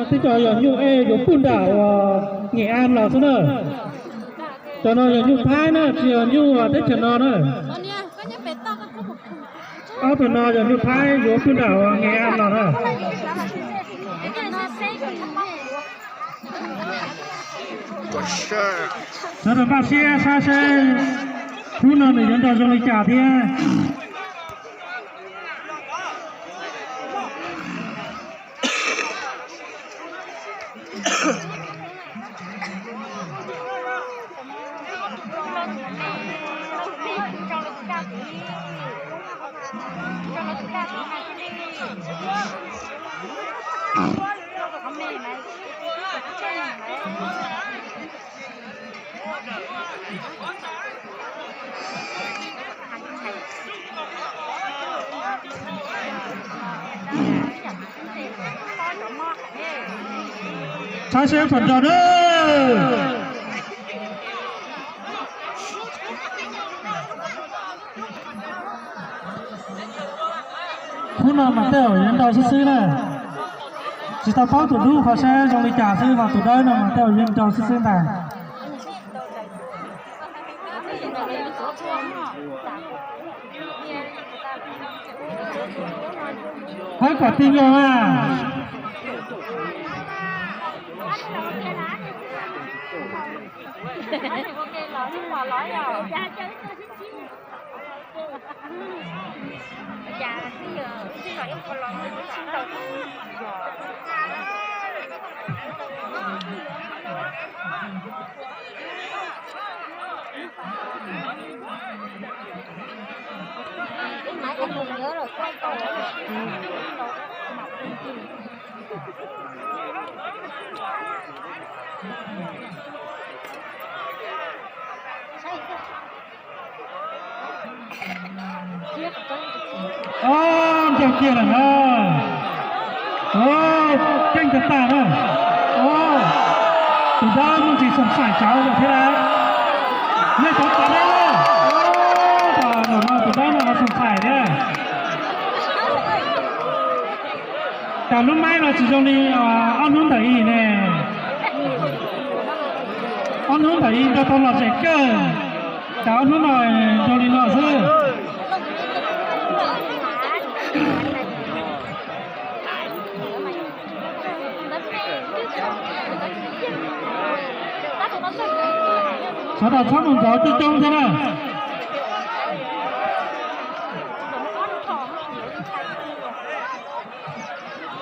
Twb cov yog nyuj ej yuav pug nram uas Nghệ An los xwb na. Cov no yog nyuj Thaib na, tsis yog nyuj teb chaws no na. Ob tug no yog nyuj Thaib yuav pug nram uas Nghệ An los na. Sawv daws npaj siab saib seb hnub no nws yuav nrau zoo li cas thiab. Saib seb puas nrau na. Hnub no mas tej zaum yuav nrau xwb xwb na. Tsis tau paub tus dub qhov saib zoo li cas xwb, ho tus dawb no mas tej zaum yuav nrau xwb xwb ntag. Hab kom tij nkaus a. Ob, ncaug kiag lawm na. Keej tag tag na. Tus dawb muaj ntsis xoom xaim tsawv lawm thiab lauj. Nej cov tsav dawb, zaum no tus dawb no ho xoom xaim thiab. Cas lub maib no tsis zoo li ob hnub ntawm i ne. Ob hnub ntawm i nrau tau lom zem kawg, cas ob hnub no nrau li no xwb. Sawv daws txhob mus nrauv coob coob thiab na.